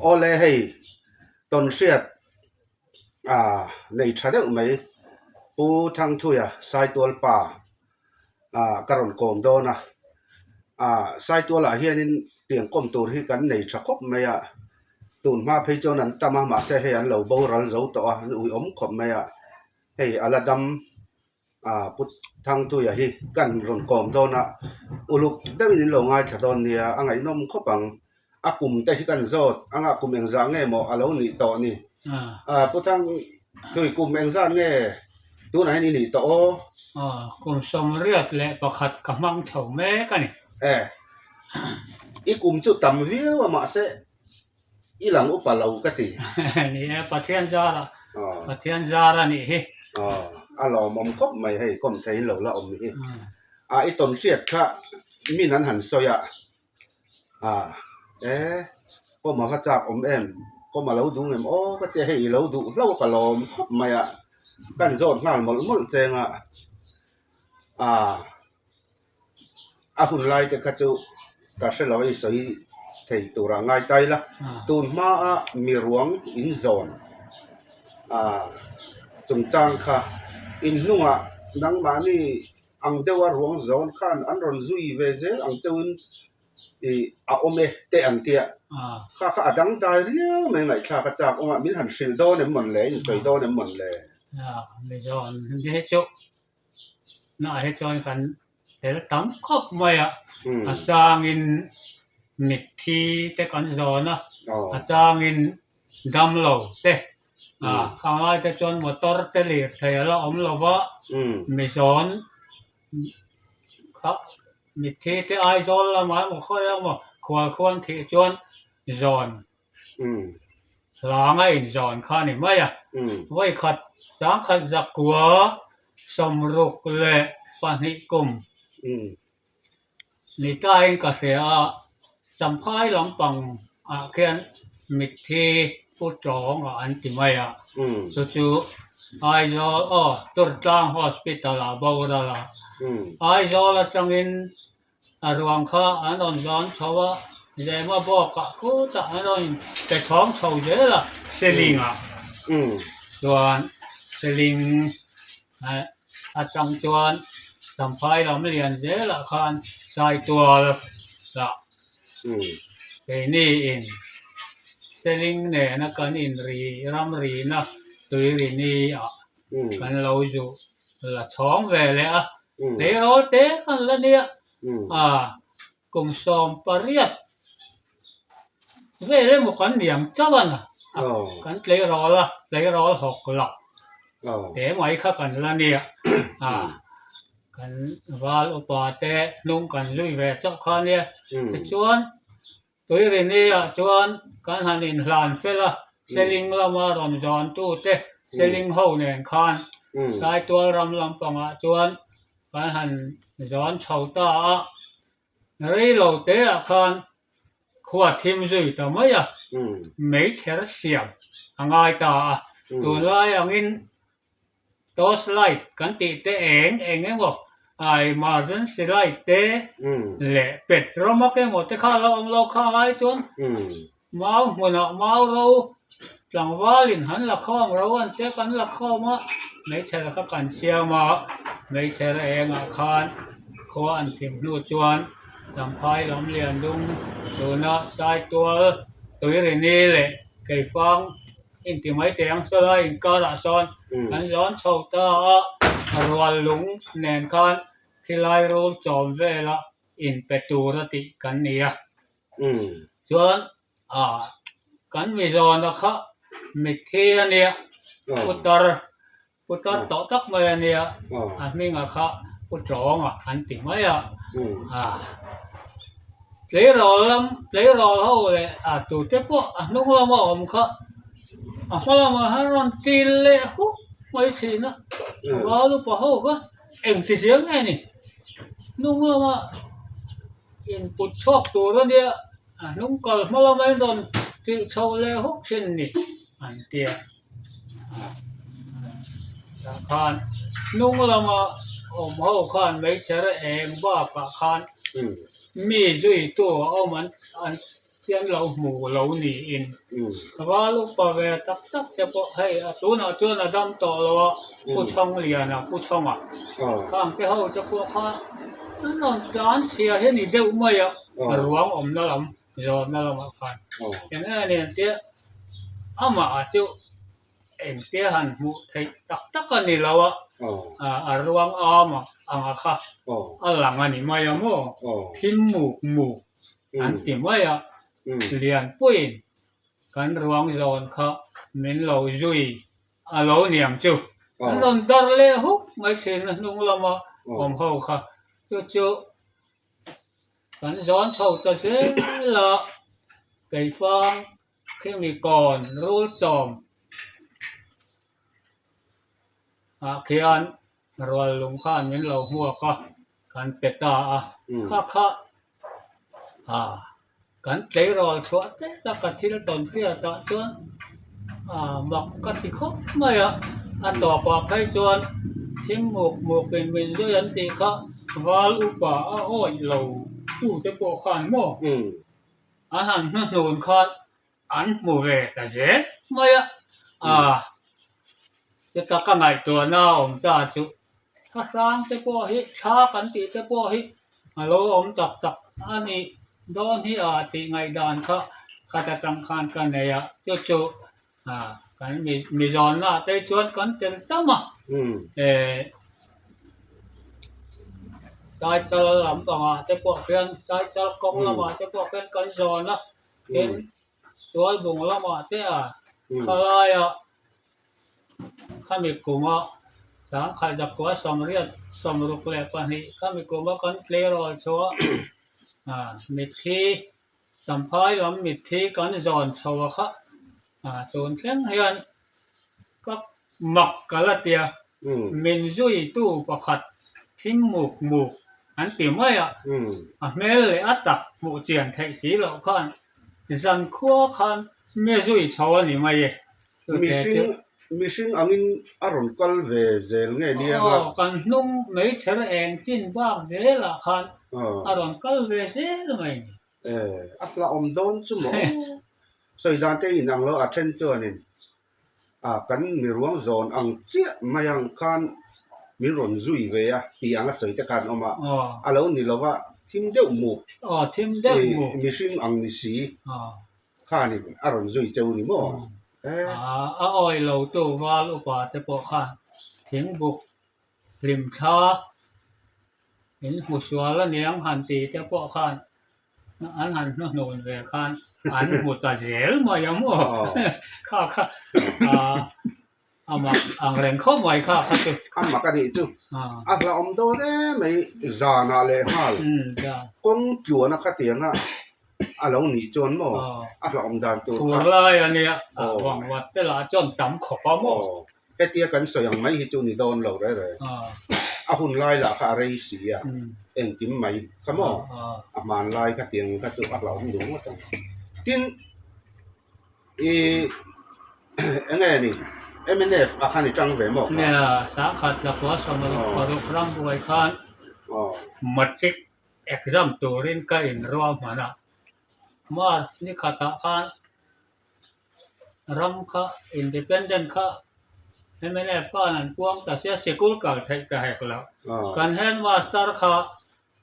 Awle hei tawnhriat nei tha deuh mai Pu Thangthuia Saitual pa ka rawn kawm dawn a, Saitualah hianin pian kawm tur hi kan nei tha khawp mai a, tun hma phei chuan an tam a mahse hei an lo boral zo tawh a an uiawm khawp mai a, hei a la dam. Pu Thangtuia hi kan rawn kawm dawn a, uluk deuhin in lo ngaithla dawn nia, a ngaihnawm khawp ang. A kum te hi kan zawt anga kum engzah nge maw a lo nih tawh ni? Pu Thangtui kum engzah nge tunah hian i nih tawh aw? Kum 81 ka hmang chho mek a ni. E, i kum chu tam viau a mahse I lang upa lo ka ti. Ni e, Pathian zara, Pathian zara nih hi. A lawmawm khawp mai hei kawm thei in lo la awm hi. A i tawn hriat kha min an han sawi a, a e kawm a va chak awm em, kawm a lo duh ngem aw ka tia hei i lo duh hlauh ka lawm khawp mai a, kan zawt nghal mawlh mawlh cheng a, a. A hun lai te kha chu ka hre lo a i sawi thei turah ngai ta ila tun hmaa mi ruang in zawn ah chungchang kha in hnungah nangmahni ang deuha ruang zawn khan an rawn zui ve zel ang chauhin ih a awm e te ang tia kha kha a dangdai riau mai ngaihthlak a chak awm a min han hrilh dawn em mawn le in sawi dawn em mawn le. Mi zawn hi chu Nah hi chuan kan tel tam khawp mai a, a changin mitthi te kan zawn a, a changin damlo te, khang lai te chuan motor te lirthei a la awm lo va, mi zawn kha mitthi te Aizawl lamah emaw khawi emaw khual khuan thih chuan zawn Hlanga inzawn kha a ni mai a. Vawikhat 10,000 62 kum ni tain ka hria a, Champhai lampang ah khian mitthi pu tawng ah an ti mai a, chu chu Aizawl aw Turtlang Hospital ah boral a, Aizawl atangin A ruang kha an rawn zawn chho a, Zema bawkah khutah an rawn pe thawng chho zel a, Selingah chuan Seling atang chuan Champhai lam lian zelah khan Saitual lah keini in Seling nena kan inri ramrina Tuirini ah kan lo zuh la chhawng ve leh a, tleirawl te kan la nia, a kum 18 vel emaw kan niang chauh a na, kan tleirawl a, tleirawl hawk lak te mai kha kan la nia, a kan val upa te hnung kan zui ve chauh kha nia, tichuan Tuirini ah chuan kan han inhlan fel a, Seling lama rawn zawn tute Seling ho nen khan Saitual ram lampangah chuan kan han zawn chho ta a, rei lo te ah khan khua thim zui ta mai a, meichher siam a ngai ta a, tunlai angin Torch light kan tih te eng eng emaw emergency light te leh petromak emaw te kha lo awm lo kha lai chuan mau hmunah mau ro tlangvalin han la khawm ro an che kan la khawm a hmeichhe kha kan siam a hmeichhe engah khan khua an thim hnu chuan Champhai lam lian dum tuna Saitual Tuirini leh Keifang Inti mai teh ang saw lai inkarah sawn kan zawn chho ta a, rual lung nen khan khilai rul chawm vela inpe tur a tih kan ni a. Chuan kan mi zawna kha mitthi a nia, putar Putar tawh tak mai a nia, a hminga kha Pu Chawnga an ti mai a. Tleirawl lam, tleirawl ho leh a tute pawh a hnung lama awm kha a hma lamah han rawn til leh huk mai thin a, val upa ho kha engti chiang nge ni? Hnung lama input chhuak tur a nia, a hnung kal hma lama in rawn tilh chho leh huk thin ni an tia. Tah khan hnung lama awm ho khan meichher eng bakah khan mi zuitu a awm an an. hi an lo hmu lo niin val upa ve tak tak te pawh hei a tunah chuan a dam tawh lo a Pu Thangliana Pu Thanga khang te ho te pawh kha an rawn tlan chhia hi a ni deuh mai a ruang awmna lam zawnna lamah khan eng nge nen te amah chu engtia han hmuh theih tak tak a ni lo a, a ruang am anga kha a lang a ni mai a maw? Thim muk muk an ti mai a, Lianpuiin kan ruang zawn kha min lo zui a lo niang chu. An rawn dar leh huk mai thin a hnung lama awm ho kha chu chu kan zawn chho ta zel a, keifang Khimi kawn rul chawm ah khian rual lung khan min lo hmuak a, kan pe ta a, kha kha ah kan tleirawl chhuah tlat a, ka thil tawn hriat ah chuan ah mak ka ti khawp mai a, a tawpah phei chuan thim muk muk in min zui an tih kha val upa a awih lo tute pawh khan maw? An han hnuhnun khan an hmu ve ta zel mai a, ah chuta ka ngaihtuahna a awm ta chu ka hrang te pawh hi thla kan tih te pawh hi a lo awm tak tak a nih dawn hi ah tih ngaihdan kha khat atang khan ka nei a, chu chu ah kan mi mizawnna ah te chuan kan tel tam a, eh Saichal lampangah te pawh khian Saichal kawng lamah te pawh khian kan zawn a, tin Tualbung lamah te a khalaia khami kuma sangkhat zakua sawmriat 62 khami kuma kan tleirawl chhuah ah mitthi Champhai lam mitthi kan zawn chho a kha ah tun thleng hian ka mak ka la tia min zuitu pakhat thim muk muk an ti mai a, a hmel leh a tak hmuh chian theih si loh khan zankhua khan mi zui chho a ni mai e. Mihring mihring angin a rawn kal ve zel nge nia nga? Aw, kan hnung meichher eng chin bak zelah khan a rawn kal ve zel mai ni. Eh, a hlauhawm dawn chu maw? Sawi dan te inang lo a then chuanin ah kan miruang zawn ang chiah mai ang khan min rawn zui ve a tih ang a sawi te khan awm a, a lo ni lo va, thim deuh muk, mihring ang ni si. Khanin a rawn zui cheu ni maw? A awi lo tu val upa te pawh khan thingbuk hlim thla in hmu sual aniang han ti te pawh khan an han hnuhnun ve khan an hmu ta zel mai a maw? Kha kha A mak ang reng khawp mai kha kha chu. A mak a nih chu. A hlauhawm dawn em mai zanah leh nghal kawng tluana khatianga a lo nih chuan maw a hlauhawm dan tur kha. Fur lai a nia vang vat te lah chuan tam khawp a maw. Hetia kan sawi ang mai hi chu ni dawn lo reng reng. A hun lai lah kha a rei si a, engkim mai kha maw a hmanlai khatiang kha chu a hlauhawm duh ngawt ang. Tin. I enge ni mnf a khan i tang ve maw kha? Nia, sangkhat lakua 66 ram buai khan matric exam turin ka inruah hman a, March ni khatah khan ram kha independent kha mnf khan an puang ta sia sikul kal theih ta hek lo. Kan headmaster kha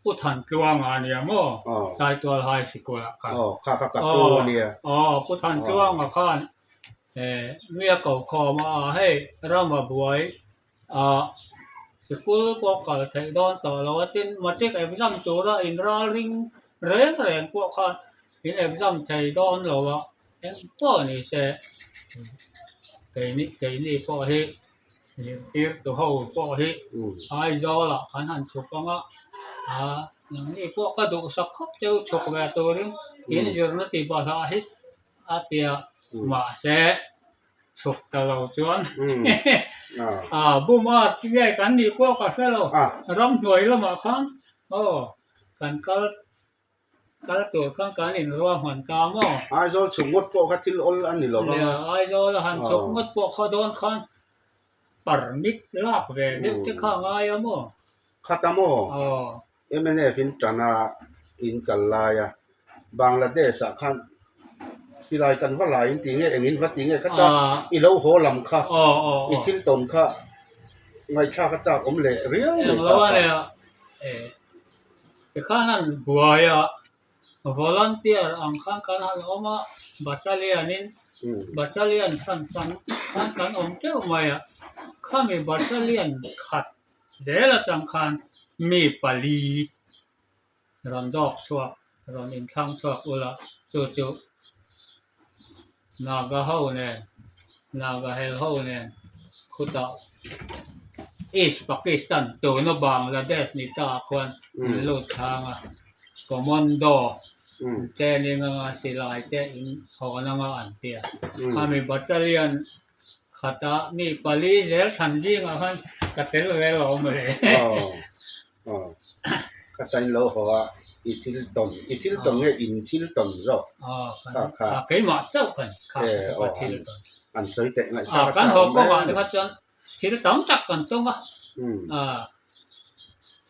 Pu Thantluanga a nia maw? Saitual High Sikul ah khan. Aw, kha kha ka pu a nia. Aw, Pu Thantluanga khan mi a ko khawm a, hei rama buai ah sikul pawh kal theih dawn tawh lo a, tin matric exam tura in ral ring reng reng pawh khan in exam thei dawn lo a, eng pawh ni se keini keini pawh hi Zirtirtu ho pawh hi Aizawl ah kan han chhuk ang a, ah nangni pawh ka duhsak khawp cheu chhuk ve turin in zirna ti bahlah hi a tia mahse chhuk ta lo chuan ah bum a nge kan nih pawh ka hre lo ramhnuai lamah khan aw kan kal Kal tur khan kan inruahman ta maw? Aizawl chhuk ngawt pawh kha thil awl a ni lo vang a. Nia, Aizawl a han chhuk ngawt pawh khaw dawn khan permit lak ve deuh te kha a ngai a maw? Khat a maw? Aw. Mnf in tan a in kal lai a, Bangladesh ah khan Silai kan va lai in ti nge engin va ti nge kha ta i lo haw lam kha i thil tawn kha ngaihthlak a chak awm leh riau mai ta kha. Tikhan an buai a, volunteer ang khan kan han awm a, battalion in battalion hran hran khan kan awm teuh mai a, khami battalion khat zel atang khan mi pali rawn dawk chhuak, rawn inthlang chhuak ula, chu chu Naga ho nen, Naga hel ho nen khutah East Pakistan tuna Bangladesh ni ta ah khuan an lut thlang a, Commando training anga silai te in hawn anga an ti a, khami battalion khata mi pali zel thlan zingah khan ka tel ve lo mawle. Aw, ka tain lo haw a, i thil tawn, i thil tawn nge in thil tawn zawk? Aw, kan, kha kha. Keimah chauh kan kha ka thil tawn. An sawi teh ngaihthlak a chak awm em? Kan haw kawngah te kha chuan thil tam tak kan tawng a,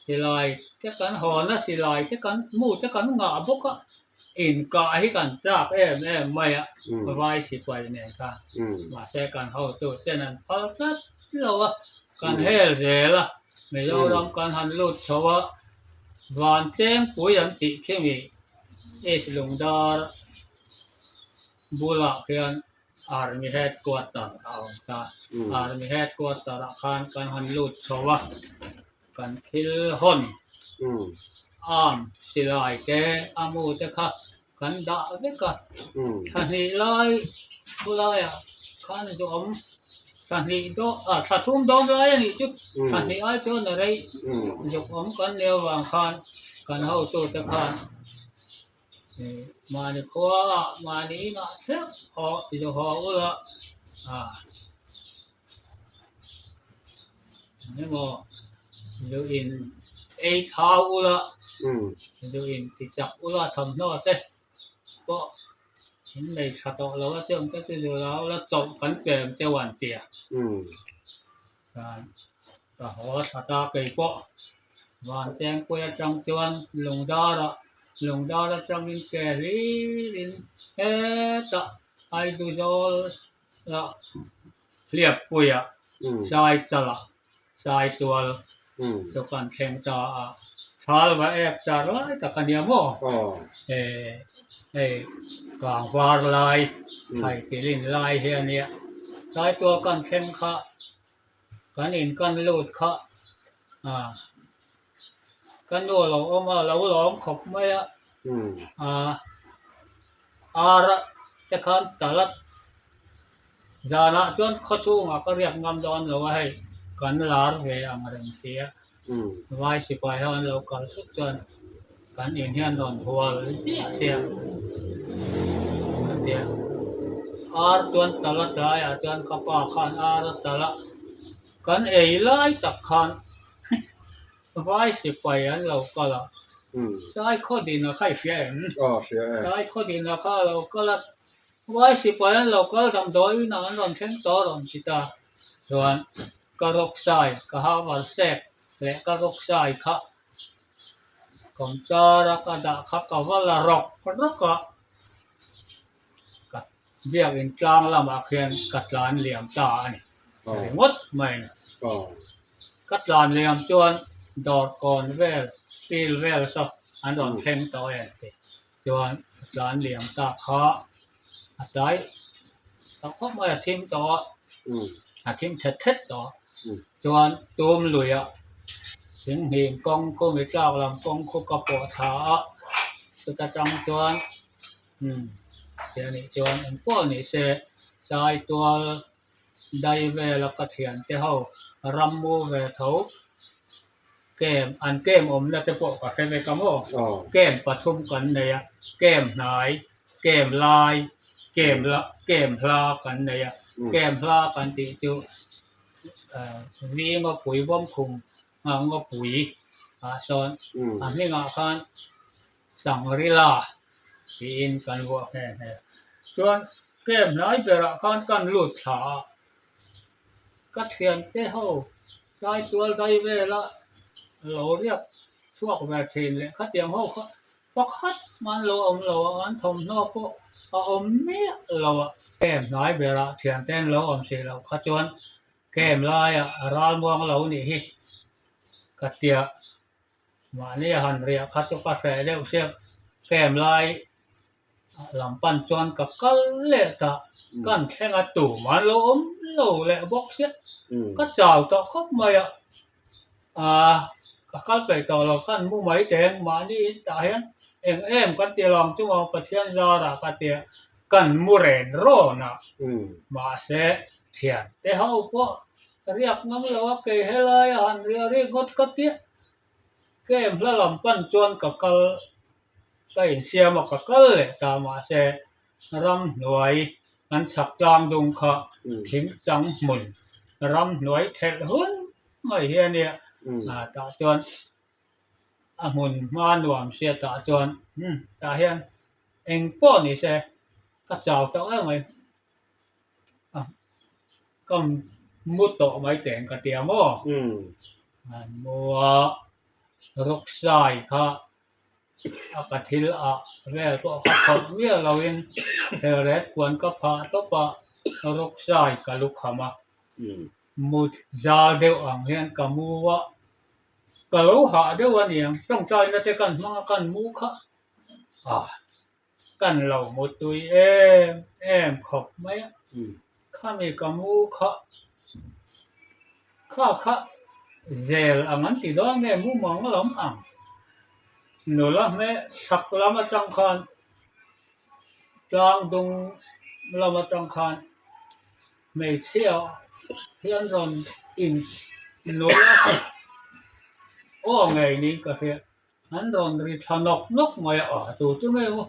silai te kan hawn a, silai te kan mu te kan ngah bawk a, inkah hi kan chak em em mai a, vai sipai nen khan, mahse kan hotu ten an phal tlat lo a, kan hel zel a. Mizoram kan han lut chho a, van chengpui an tih khi mi East Lungdar bulah khian Army Headquarter a awm ta. Army Headquarter ah khan kan han lut chho a, kan thil hawn arm silai te a mu te kha kan dah vek a, thla hnih lai thu laiah khan zawm thla hnih dawn ah thla thum dawn lai a nih chu thla hnih ai chuan a rei zuk awm kan nia avang khan kan hotute khan mahni khua ah mahni inah thleng haw zu haw ula ah Engemaw zu in ei thau ula, zu in ti chak ula thawmhnaw te pawh in nei tha tawh lo a chuang te chu zu la ula chawlh kan pe ang cheu an ti a. Chuan ka haw tha ta kei pawh Vantengpui atang chuan Lungdarah Lungdar atangin ke hlirin hetah Aiduzawl lah Hliappuia sai chala sai tual chu kan thleng ta a, thal va ek char lai tak a nia maw? Hei kang var lai, thai tilin lai hi a nia. Sai tual kan thleng kha, kan in kan lut kha ka nu a lo awm a, lo lawm khawp mai a, ar te khan talat Zanah chuan khawchhungah ka riak ngam dawn lo a hei, kan lar ve ang reng si a. Vai sipai ho an lo kal thut chuan kan in hian rawn hual ziah sia ka ti a. Ar chuan tal a tlaiah chuan ka pa khan ar a tal a, kan ei lai tak khan Vai sipai an lo kal a, Sai khawdin a kha i hria em? Sai khawdin a kha a lo kal a. Vai sipai an lo kal damdawi inah an rawn thleng tawh rawn ti ta. Chuan ka rawksai, ka havar sek leh ka rawksai kha kawmchara ka dah kha ka va la rawk rawk a, ka biakin tlang lamah khian ka tlan liam ta a ni ringawt mai a ni. Ka tlan liam chuan dawr kawn vel, field vel saw an rawn thleng tawh em ti. Chuan a tlan liam ta kha a tlai tawh khawp mai a thim tawh a, a thim thet thet tawh a. Chuan tum luiah thinghnîm kawng khu mi tlak lam kawng khu ka pawh thla a, chuta tang chuan umm ti a nih chuan engpawh ni se chai tual dai vela ka thiante ho rammu ve tho. Camp, an camp awmna te pawh ka hre vek a maw? Camp pathum kan nei a, camp hnai, camp lai, camp la, camp hla kan nei a. Camp hla kan tih chu vi ngawpui vawmkhum ngawpui ah sawn a hmingah khan Sangrila tiin kan vuah nghe nghe. Chuan camp hnai berah khan kan lut thla a, ka thiante ho Tlai tual dai vela lo riak chhuak ve thin leh khatiang ho kha Pakhat mah an lo awm lo a, an thawmhnaw pawh a awm miah lo a. Camp hnai berah thiante an lo awm si loh kha chuan camp laiah ralmuang lo nih hi ka tia. Mahni a han riah kha chu ka hreh deuh siam. Camp lai lam pan chuan ka kal leh ta. Kan thleng a tum an lo awm lo leh bawk sia. Ka chau tawh khawp mai a. Aaa ka kal peih tawh lo kan mu mai teng mahni in tah hian eng em kan ti lo ang chu maw Pathian zarah ka tia kan mu ren rawn a mahse thian te ho pawh riak ngam lo a kei helai a han riah rik ngawt ka tia kem hla lam pan chuan ka kal ka insiam a ka kal leh ta mahse ramhnuai an chhak tlang dung kha thing chang hmun ramhnuai thelh hun mai hi a nia tah chuan a hmun hma nuam sia tah chuan tah hian eng pawh ni se ka chau tawh em mai ka mu tawh mai teng ka ti ang aw an mu a ruksai kha a ka thil ah vel pawh ka phawrh miah loin thelret puan ka phah tawp a ruksai ka lukham a. Mut zal deuh ang hian ka mu a, ka lo hah deuh a niang, tawngtaina te kan hmang a kan mu kha a, kan lo mu tui em em khawp mai a, khami ka mu kha kha kha zel ang an ti dawn nge mumang lam ang, nula hmeh chhak lam atang khan tlang dung lam atang khan. Hmeichhia hian rawn in nul a, aw ngei niin ka hria, an rawn ri thla nawk nawk mai a, ah tu chu nge maw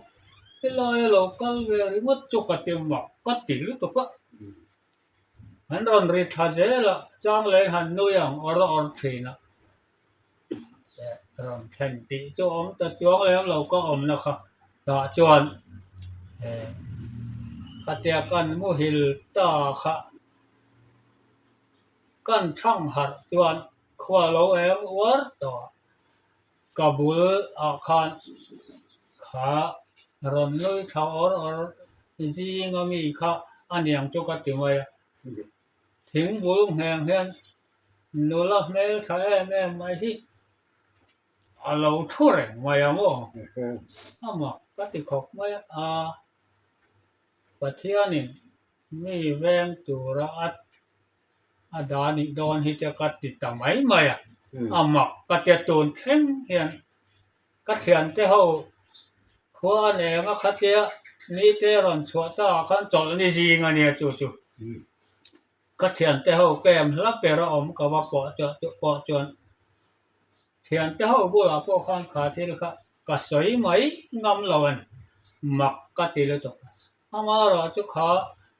helai a lo kal ve ringawt chu ka ti mak ka ti lutuk a, an rawn ri thla zel a, chang leh han nui ang awr awr thin a, rawn thlen tih chu a awm ta chuang lem lo ka awmna kha tah chuan khatia kan muhil ta kha kan thang harh chuan khua lo eng uar tawh a ka bul ah khan kha rawn nui thla awr awr zing ami kha a niang chu ka ti mai a thingbul ngheng hian Nula hmel tha em em mai hi a lo thu reng mai ang aw. A mak ka ti khawp mai a, Pathianin mi veng tura a a dah nih dawn hi te ka ti ta mai mai a, a mak ka ti a tun thleng hian ka thiante ho khua a neng a khatia nite rawn chhuah ta ah khan chawlhni zing a nia chu chu. Ka thiante ho kem hla ber a awm ka va pawh chuan pawh chuan thiante ho bulah pawh khan kha thil kha ka sawi mai ngam lo a ni, mak ka ti lutuk a. Amaherawh chu kha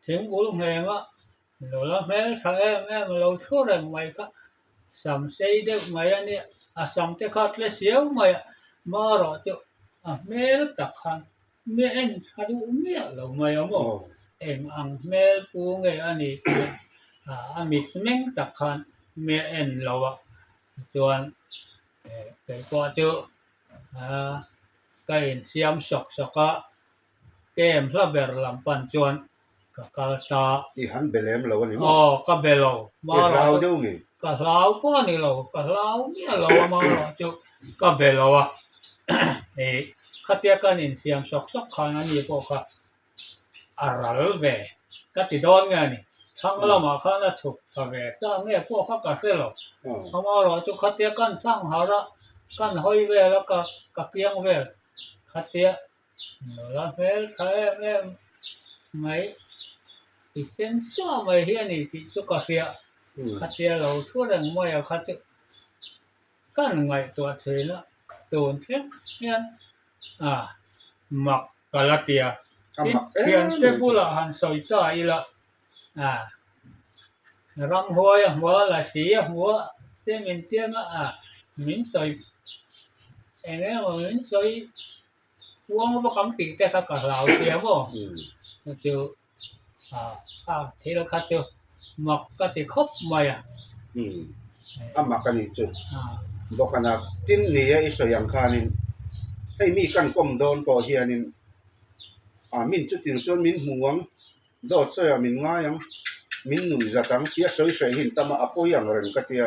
thingbul nghenga nula hmel tha em em a lo thu reng mai kha sam sei deuh mai a nia, a sam te kha tle siau mai a, amaherawh chu a hmel tak khan Mi en tha duh miah lo mai a maw? Eng ang hmel pu nge a ni tih a mit meng tak khan mi a en lo a, chuan kei pawh chu ka insiam sawk sawk a, kem hla ber lam pan chuan ka kal ta. I han be lem lo a ni maw? Aw, ka be lo. I hlau deuh mi? Ka hlau pawh a ni lo, ka hlau miah lo a marawh chu ka be lo a. Khatia kan insiam sawk sawk khan a ni pawh kha a ral ve ka ti dawn nge a ni. Thlang lamah khan a chhuk thla ve ta nge pawh kha ka hre lo. Amaherawh chu khatia kan thlang harh a, kan hawi vel a, ka ka kiang vel khatia nula hmel tha em em mai ti sen suah mai hi a ni tih chu ka hria. Khatia lo thu reng mai a kha chu. Kan ngaihtuah thin a, tun thleng hian a mak ka la ti a. Tin, thiante bulah han sawi ta ila, a ramhuai a hmu a, lasi a hmu a te min tiang a, a min sawi eng emaw min sawi uang vak ang tih te kha ka hlau tia maw? Chu a thil kha chu mak ka ti khawp mai a. A mak a nih chu. Bawkana tin ni a i sawi ang khanin. Hei mi kan kawm dawn pawh hianin ah min chutin chuan min hmu ang, dawt sawiah min ngai ang, min nuih zat ang tia sawi hreh hi in tam a, a pawi ang reng ka tia.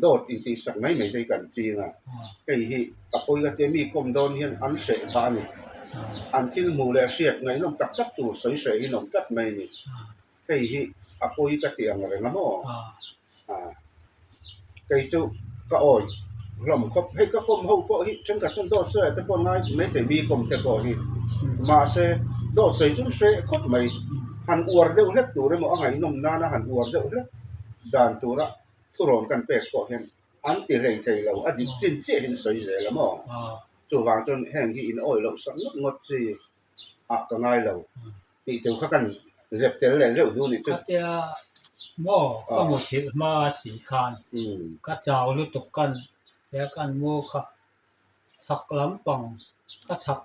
Dawt intihsak mai mai te hi kan ching a, hei hi a pawi ka tia mi kawm dawn hian an hreh phah a ni. An thil hmuh leh hriat ngaihnawm tak tak tur sawi hreh hi an awm tlat mai a ni. Hei hi a pawi ka ti ang reng a maw? Kei chu ka awi hlawm khawp. Hei ka kawm ho pawh hi thenkhat chuan dawt sawi ah te pawh ngai maithei mi kawm te pawh hi. Mahse dawt sawi chu hreh khawp mai. Han uar deuh hlek tur emaw a ngaihnawm nana han uar deuh hlek dan tura thurawn kan pek pawh hian an ti hlei thei lo. A dik chin chiah hi an sawi zel a maw? Chuvang chuan heng hi in awi loh sak ngawt ngawt chi ah ka ngai lo. Tih tur kha kan zep tel leh zeuh duh nih chu. Khatia maw ka muthilh hma si khan ka chau lutuk kan he kan mu kha chhak lampang ka chhak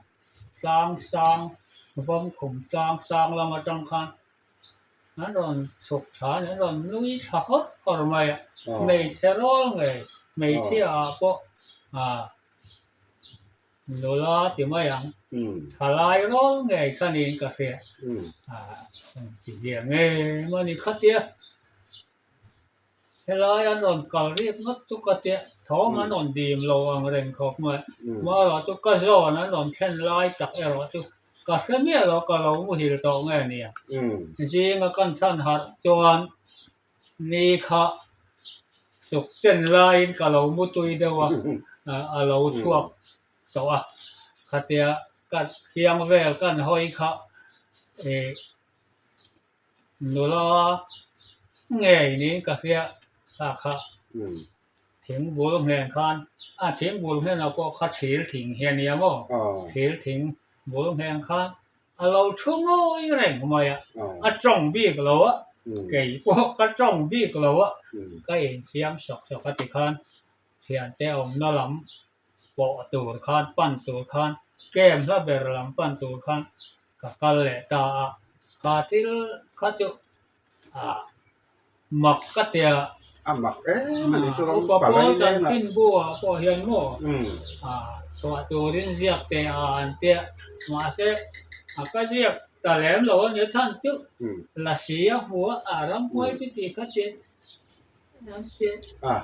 tlang sang vawmkhum tlang sang lam atang khan an rawn chhuk thla an rawn nui thla hawr hawr mai a hmeichhe rawl ngei hmeichhia ah pawh ah Nula ti mai ang. Thalai rawl ngei kha niin ka hria. Ti hian ngei mawni khatia helai an rawn kal rik ngawt chu ka tia thawm an rawn dim lo ang reng khawp mai. Amaherawh chu ka zawn an rawn thlen lai tak erawh chu ka hre miah lo ka lo muhil tawh nge nia. Zinga kan chhan harh chuan Ni kha suk chen laiin ka lo mu tui deuh a, a lo chhuak tawh a. Khatia ka thiang vel kan hawi kha ih nula ngei niin ka hria kha kha. Thing bul nghen khan a thing bul nghenah pawh kha thil thing hi a nia maw? Thil thing bul nghen khan a lo thu ngawi reng mai a, a tawng bik lo a, kei pawh ka tawng bik lo a, ka insiam sawk sawk a tikhan thiante awmna lam pawh tur khan pan tur khan camp hla ber lam pan tur khan ka kal leh ta a, kha thil kha chu ah. Mak ka tia. A mak em a ni chu ram Upa palai pawl leng a. chanchin bu ah pawh hian maw chhuah turin ziak teh a an tia. Mahse a ka ziak ta lem lo a nia chhan chu lasi a hmu a, a ramhuai chu tih kha ti an ti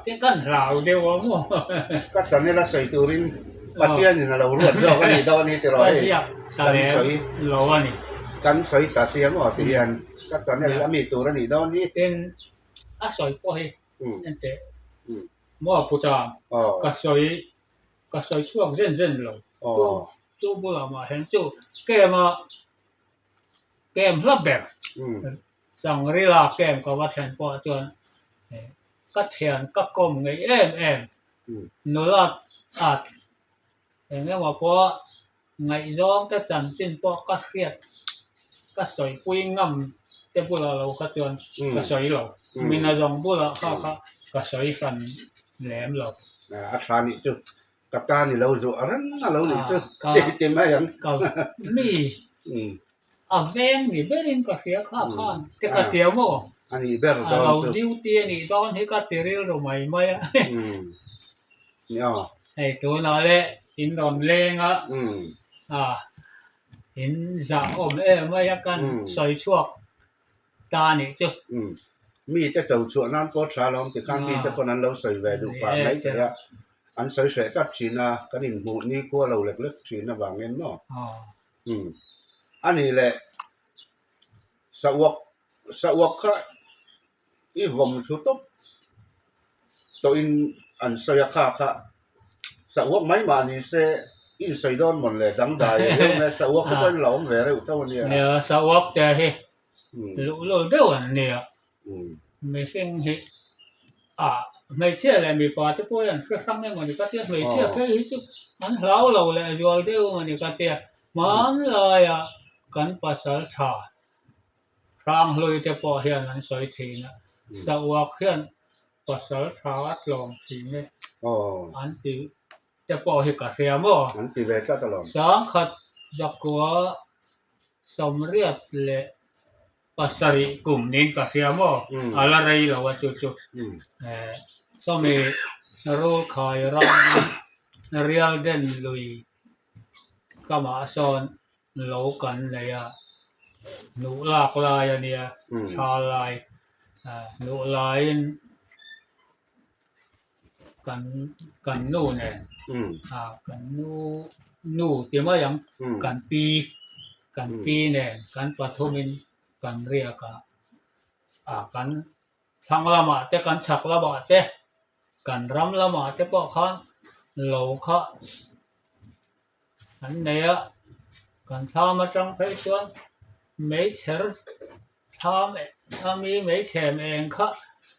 te kan hlau deuh a maw. Ka channel a sawi turin Pathianin a lo ruat zawk a nih dawn hi tiraw hei. Ka ziak ta lem lo a ni. Kan sawi ta sia maw ti hian. Ka channel a mi tur a nih dawn hi. Tin, a sawi pawh hi enteh maw pu Chang, ka sawi ka sawi chhuak zen zen lo. Chu chu bulah mah hian chu camp a camp hla ber Sangrila camp ka va thlen pawh chuan ka thian ka kawm ngei em em nula at Eng emaw pawh ngaihzawng te chanchin pawh ka hriat ka sawipui ngam te bulah lo kha chuan ka sawi lo. Mina zawng bulah kha kha ka sawi hran lem lo. A tha nih chu ka ta ni lo zuah reng a lo nih chu ti mai ang. Ka mi a veng ni berin ka hria kha khan te ka tia maw? A nih ber dawn chu. A lo duty a nih dawn hi ka ti rilru mai mai a. Hei tunah le in rawn leng a, in zah awm em mai a kan sawi chhuak ta a nih chu. Mite cho chhuah nan pawh tha lo awm tikhan mite pawn an lo sawi ve duh pah mai thei a, an sawi hreh tlat thin a, kan inhmuh nikhua lo lek lek thin avangin maw. A nih leh Sauak Sauak kha i vawm thlu tawp tawhin an sawi a kha kha Sauak mai mah ni se i insawi dawn mawn le dangdai a riau mai a Sauak te pawhin la awm ve reuh tho a nia. Nia Sauak te hi luhlul deuh an nia mihring hi ah hmeichhia leh mipa te pawh hi an hre hrang emaw ni ka tia hmeichhia phei hi chu an hlau lo leh zual deuh emaw ni ka tia Hmanlaia kan pasal tha Hranghlui te pawh hian an sawi thin a, Sauak hian pasal tha a tlawm thin e an ti te pawh hi ka hria maw? An ti ve tlat alawm. Sangkhat zakua 87 kum niin ka hria maw? A la rei lo a chu chu. Sawmi Rulkhai ram Rialden lui. Kamah sawn lo kan nei a, hnuh lak lai a nia, tha lai hnuh laiin kan kan nu nen kan nu nu ti mai ang kan pi kan pi nen kan pathumin kan riak a, kan thlang lamah te kan chhak lamah te kan ram lamah te pawh khan lo kha an nei a, kan thlam atang phei chuan meichher thlam ami meichhem eng kha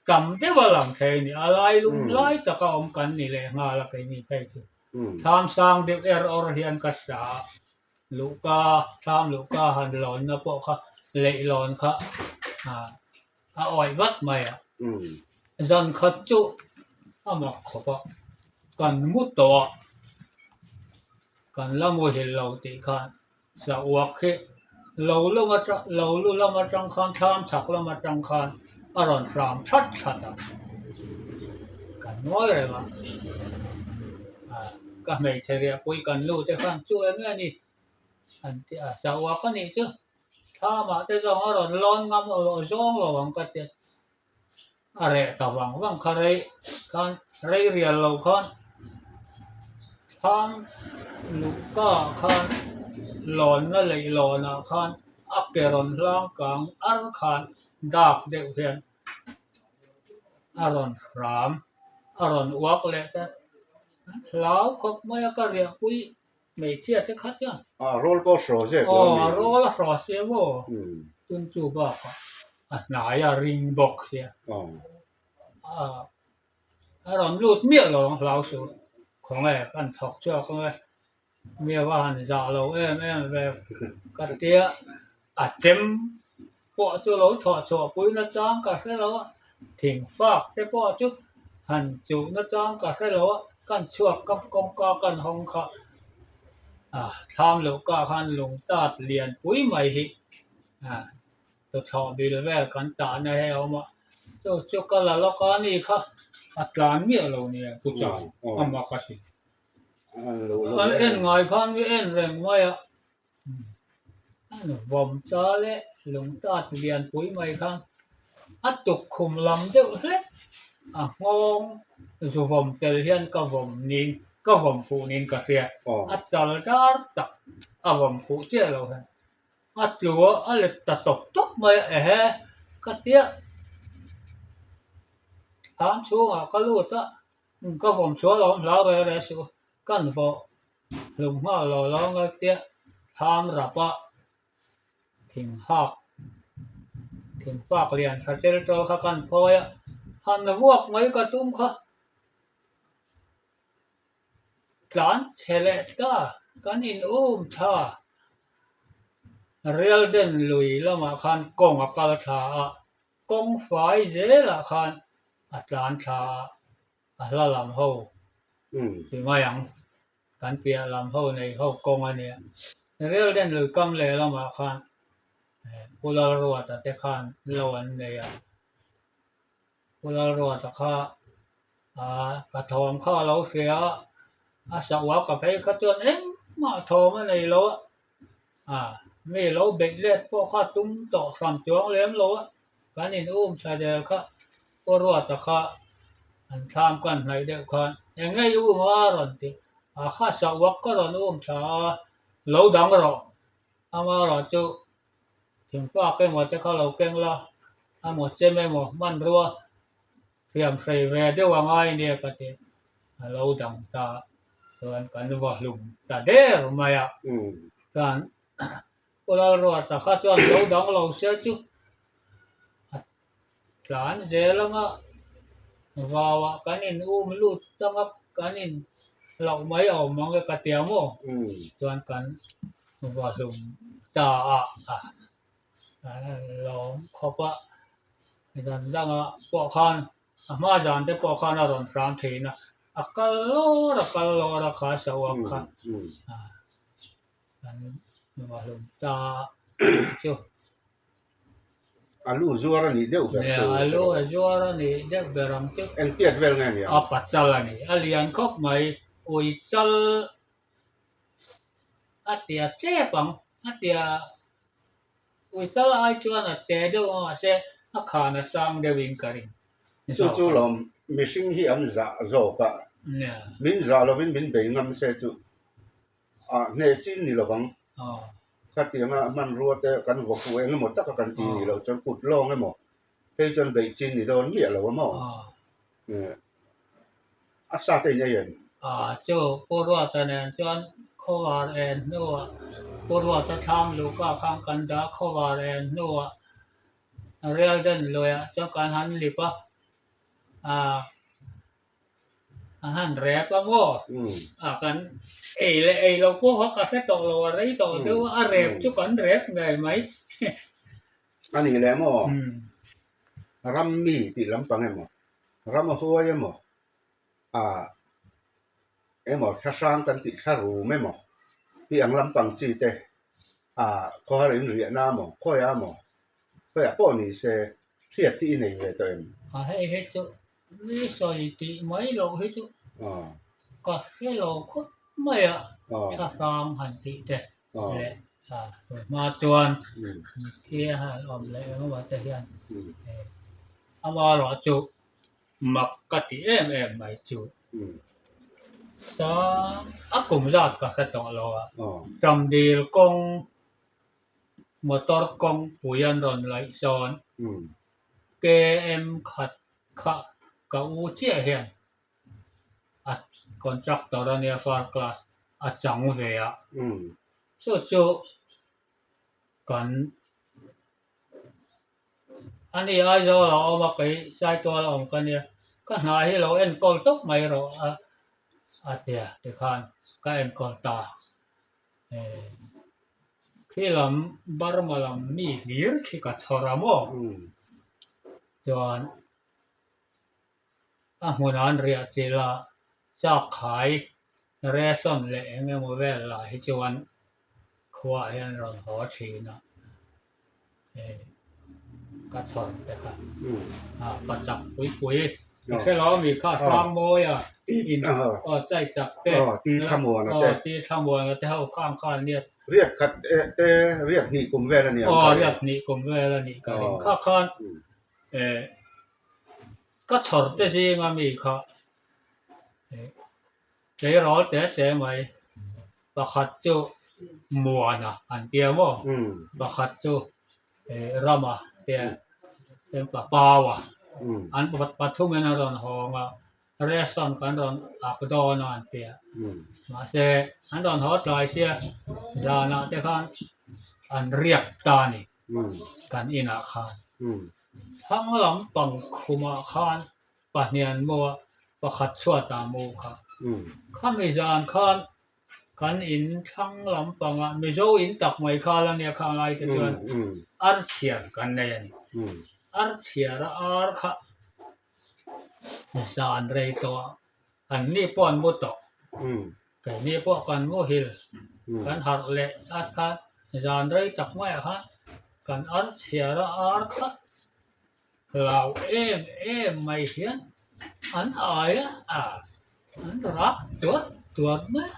tam deuh a lang thei a ni, a lai lum lai taka awm kan ni leh nghal a keini phei chu thlam sang deuh er awr hian ka sa a, luhka thlam luhka han lawnna pawh kha leih lawn kha a awih vat mai a, zan khat chu a mak khawp a, kan mu tawh a, kan la muhil lo tih khan sa uak hi lo lum atang lo lu lam atang khan thlam chhak lam atang khan a rawn hram that that a, kan ngawi reng a, ka hmeichhe riahpui kan nu te khan chu eng nge ni an ti a, sa uak a nih chu. Thlamah te zawng a rawn lawn ngam erawh zawng lo ang ka ti a, a reh ta vang vang kha rei khan rei rial lo khan thlam luhka ah khan lawnna leih lawnah khan a ke rawn hlang kang ar khan dak deuh hian a rawn hram a rawn uak leh ta hlau khawp mai a ka riahpui. Hmeichhia te kha chuan. A rawl pawh hraw zek lo a mi. Aw a rawl a hraw sia maw. Tun chu bakah a hnai a ring bawk sia. A rawn lut miah lo ang hlau suh. Khawnge kan thawk chhuak ang e. Mi a va han zah lo em em ve ka tia a chem pawh chu lo thawh chhuah pui nachang ka hre lo a, thing fak te pawh chu han chuh nachang ka hre lo a, kan chhuak ka kawngka kan hawng kha ah thlam loh kah khan lung tat lian pui mai hi ah tuthlawh bil vel kan tahna hi a awm a, chu chu ka la lawk a ni kha a tlan miah lo nia pu chang a mak a si. An en ngai khan mi en reng mai a. An vawm cha leh lung tat lian pui mai khan a tukkhum lam deuh hlek a nghawng zu vawm tel hian ka vawm niin ka vawm fuh niin ka hria a chal dar tak a vawm fuh chiah lo hian a tlu a a let ta tawp tawp mai a ehe ka tia thlam chhungah ka lut a ka vawm chhuah lo hlau reh reh suh kan vawh. Hlum nghal lo lo ang a tia thlam rap a thing hak thing fak lian tha tel tawl kha kan phawi a han vuak mai ka tum kha tlan chhe leh ta kan in um tha rial den lui lamah khan kawng a kal thla a kawng fai zelah khan a tlan thla a. A hla lam ho ti mai ang, kan piah lam ho nei ho kawng a nia. Rial den lui kam leh lamah khan Pu Lalruata te khan lo an nei a, Pu Lalruata kha ka thawm kha a lo hria a, a sahua ka phei kha chuan engmah thawm a nei lo a, mi lo beih let pawh kha tum tawh hran chuang lem lo a, kan in um thla der kha Pu Ruata kha an thlam kan hnaih deuh khan eng nge i um a rawn ti a kha sahwak ka rawn um thla a lo dang rawh amaherawh chu thingfak emaw te kha lo keng la amaw chem emaw hmanrua hriam hrei ve deuh a ngai nia ka ti a lo dang ta chuan kan va hlum ta der mai a chuan Pu Lalruata kha chuan lo dang lo se chu a tlan zel anga vauah kan in um lut tanga kan in hlauh mai a awm ang e ka tia maw chuan kan va hlum ta a a lawm khawp a zan danga pawh khan a hma zan te pawh khan a rawn hram thin a a kal lawr a kal lawr a kha sahuak kha kan va hlum ta chu. A lu zuar a nih deuh ber chu. A lu a zuar a nih deuh ber ang chu. Eng tiat vel nge ni ang? A pachal a ni. A lian khawp mai. Ui chal. A tia chep ang, a tia ui tal ai chuan a te deuh ang mahse a khan a sang deuhin ka ring. Chu chu lawm mihring hi an zah zawk a, min zah lovin min bei ngam se chu a hneh chin ni lovang. Khatianga hmanrua te kan vaw fuh eng emaw taka kan ti nih loh chuan kut lawng emaw phei chuan beih chin ni dawn miah lo a maw? A sa te in ei em? Chu Pu Ruata nen chuan khawvar en hnuah Pu Ruata thlam luhka khan kan dah khawvar en hnuah Rial den luiah chuan kan han lip a, a han rep a maw? Kan ei leh ei lo pawh kha ka hre tawh lo a, rei tawh deuh a, a rep chu kan rep ngei mai. A ni leh maw? Ram mi tih lampang emaw, ram a huai emaw, ah emaw thla hrang kan tih thla rum emaw tih ang lampang chi te ah khawhar in riahna maw khawiah maw khawiah pawh ni se hriat hi i nei ve tawh em? A hei hi chu mi sawi tih mai loh hi chu ka hre lo khawp mai a, thla hrang han tih te leh tun hma chuan mitthi a han awm leh engemaw te hian amaherawh chu mak ka ti em em mai chu chuan a kum zat ka hre tawh lo a Chamdil kawng motor kawngpui an rawn laih sawn KM khat kha ka u chiah hian a contractor a nia first class a chang ve a chu chu kan a ni Aizawl a awm a kei Saitual a awm ka nia ka hna hi lo enkawl tawp mai rawh a a tia tikhan ka enkawl ta khi lam Burma lam mi hlir khi ka chhawr a maw chuan A hmunah an riah chilh a, chak khai ration leh eng emaw vel lah hi chuan khuaah hian rawn haw thin a, ka chhawn te kha pa chak pui pui i hre lo ami kha Hrangmawi a in aw chai chak te aw ti thlamuana te ho khang khan nia riat khat te riat hnih kum vel a ni ang aw riat hnih kum vel a nih ka ring kha khan Ka chhawr te zinga mi kha tleirawl te te mai pakhat chu Muana an tia maw pakhat chu Rama tia Paua an pathumin a rawn hawng a restaurant kan rawn ak dawn a an tia mahse an rawn haw tlai sia zanah te khan an riak ta a ni. Kan inah khan thlang lampang khumah khan pahnian maw pakhat chhuatah mu kha. Khami zan khan kan in thlang lampangah Mizo in tak mai kha la nia khang lai te chuan ar chhiar kan nei a ni. Ar chhiar a ar kha zan rei tawh a an ni pawh an mu tawh. Keini pawh kan muhil kan harh leh at khan zan rei tak maiah khan kan ar chhiar a ar kha hlau em em mai hian an ai a an rak tuar tuar mai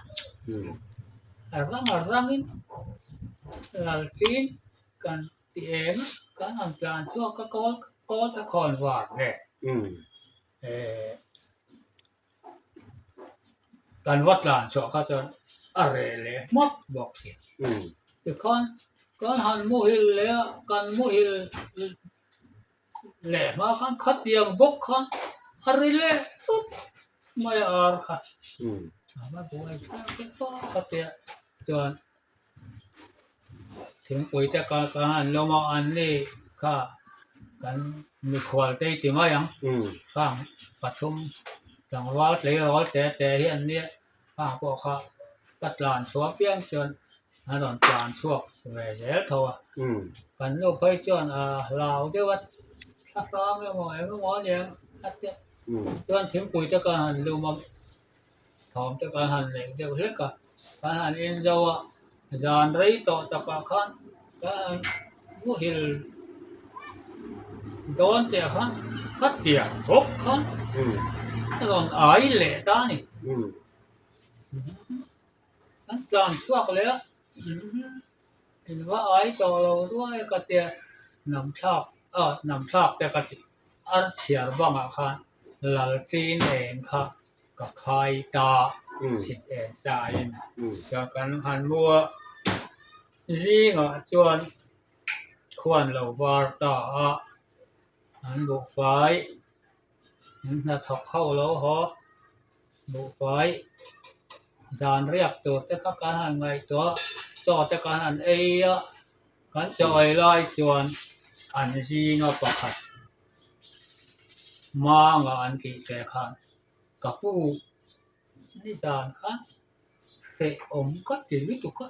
a, a rang a rangin lalṭin kan ti em a kan han tlan chhuak a kawl kawl a khawn var nen Kan va tlan chhuah kha chuan a reh leh hmak bawk si. Tikhan kan han muhil leh a, kan muhil leh hma khan khatiang bawk khan a ri leh tawp mai a ar kha. A va buai thlak te pawh ka tia chuan thingpui te ka ka han lawm a an ni kha kan mikhual te i ti mai ang khang pathum tlangval tleirawl te te hi an nia khang pawh kha ka tlan chhuah piang chuan a rawn tlan chhuak ve zel tho a kan nu phei chuan a hlau deuh a thla hrang emaw eng emaw a nia a tia chuan thingpui te khan han lum a. Thawm te kan han neih deuh hlek a, kan han en zo a, zan rei tawh takah khan kan han muhil dawn teh khan khatiang bawk khan a rawn ai leh ta a ni. Kan tlan chhuak leh a. In va ai tawh lo ruai ka tia nam thlak ah nam thlak te ka ti ar chhiar bangah khan lalṭin eng kha ka khai ta chhit en saiin chuan kan han mu a zingah chuan khuan lo var ta a an buhfai an hnathawk ho lo haw buhfai zan riak tur te kha kan han ngaihtuah chaw te kan han ei a kan chaw ei lai chuan an zinga pakhat manga an tih te khan ka pu nizan khan hrehawm ka ti lutuk a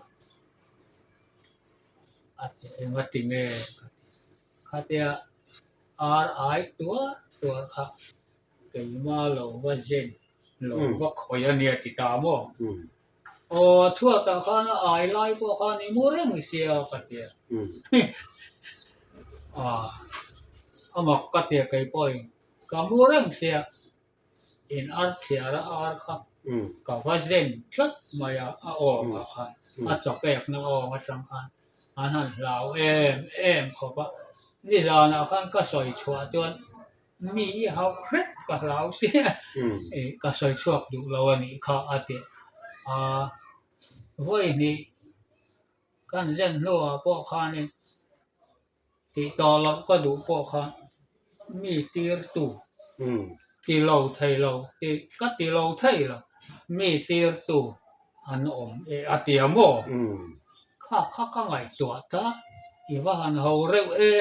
a ti eng a ti nge ka ti khatia ar ai tuar tuar kha keimah lo va zen lo va khawih a nia ti ta maw? Aw a chhuatah khan a ai lai pawh khan i mu reng sia ka ti a. A mak ka ti a kei pawhin ka mu reng sia in ar chhiar a ar kha ka va zen tlat mai a a awngah khan a chawpekna awng atang khan an han hlau em em khawp a nizanah khan ka sawi chhuah chuan Mi i hauh hrep ka hlau sia ih ka sawi chhuak duh lo a nih kha a ti a, vawi hnih kan zen hnuah pawh khanin tih tawh loh ka duh pawh khan mi tirtu ti lo thei lo tih ka ti lo thei lo mi tirtu an awm e a ti a maw? Kha kha ka ngaihtuah ta i va han ho reuh e.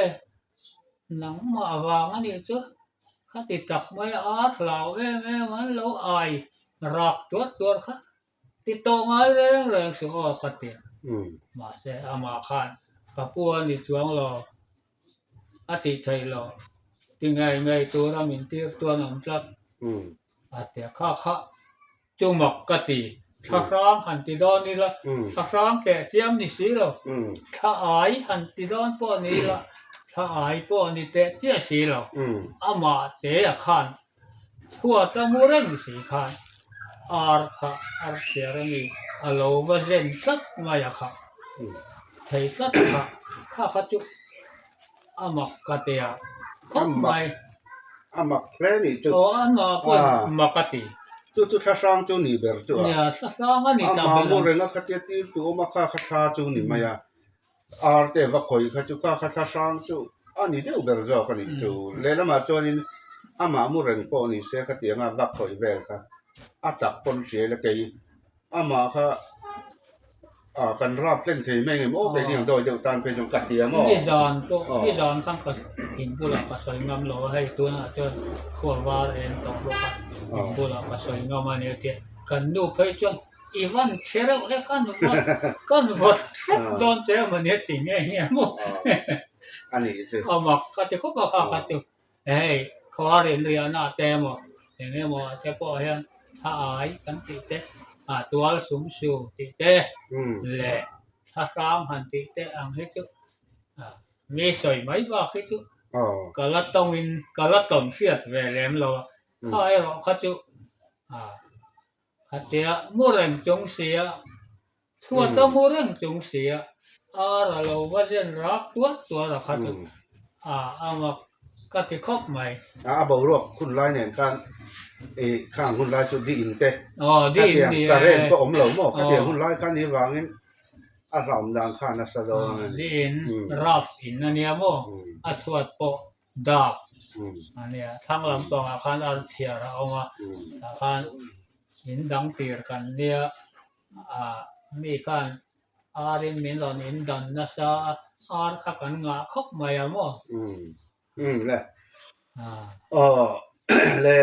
Nangmah vang a nih chu khati tak mai a ar hlau em em an lo ai rak tuar tuar kha ti tawh ngai reng reng suh aw ka ti a. Mahse amah khan ka pu a ni chuang lo a tih theih lo ti ngei ngei tura min tir chuan awm tlat a ti a kha kha Chu mak ka ti. Thla hrang han ti dawn ila, thla hrang teh chiam ni si lo. Thla ai han ti dawn pawh ni ila, thla ai pawh ni teh chiah si lo. Amah te a khan chhuat a mu reng si khan ar kha ar chhiar a mi a lo va zen tlat mai a kha. Thei tlat kha, kha kha chu a mak ka ti a khawp mai. A mak hle nih chu. Aw a mak pawh mak a ti. Chu chu thla hrang chu ni ber chu a. Nia thla hrang a ni ta ber ang. A mahmu renga khatia tir tu awm a kha kha thla chu ni mai a. Ar te va khawih kha chu kha kha thla hrang chu a ni deuh ber zawk a nih chu. Lehlamah chuanin a mahmu reng pawh ni se khatianga va khawih vel kha a tak pawn hriai la kei. Amah kha ah kan rap hlen thei mai ngem aw keini ang dawi deuh tan phei chuan ka ti ang aw. Nizan pawh nizan khan ka in bulah ka sawi ngam lo a hei tunah chuan khua var eng tawh bawk a in bulah ka sawi ngam a nia tia kan nu phei chuan i van chhe reuh e kan vawt kan vawt hrep dawn che emaw nia ti nghe nghe maw a mak ka ti khawp a kha kha chu. Hei khua rinriahna te emaw eng emaw ah te pawh hian thla ai kan tih te ah tual sum su tih te leh thla hrang han tih te ang hi chu mi sawi mai bak hi chu ka la tawngin ka la tawn hriat ve lem lo a kha erawh kha chu khatia mu reng chung sia Chhuat a mu reng chung si a, ar a lo va zen rak tuar tuar a kha chu a a mak ka ti khawp mai. A boruak hun lai nen khan i khang hun lai chu di in te khatiang current pawh awm lo maw khatiang hun lai khan ni vangin a hlauhawm dan kha a nasa dawn a ni. Di in rough in a nia maw a chhuat pawh dak a nia thlang lampangah khan ar chhiar a awm a tah khan in dang tir kan nia. Ah mi khan ar in min rawn in dan nasa a, ar kha kan ngah khawp mai a maw? Umm umm le. Aw le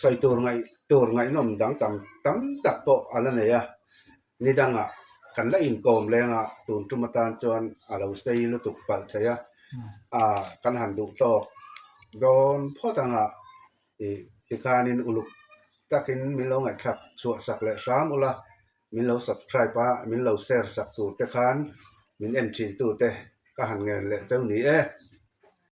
sawi tur ngaih tur ngaihnawm dang tam tam tak pawh a la nei a, ni dangah kan la inkawm leng a, tun tum atan chuan a lo sei lutuk palh thei a, ah kan han duh tawk dawn phawt anga Ih tikhanin uluk takin min lo ngaihthlak chhuah sak leh hram ula, min lo subscribe a, min lo share sak tur te khan min en thin tu te ka han ngen leh cheu ni e.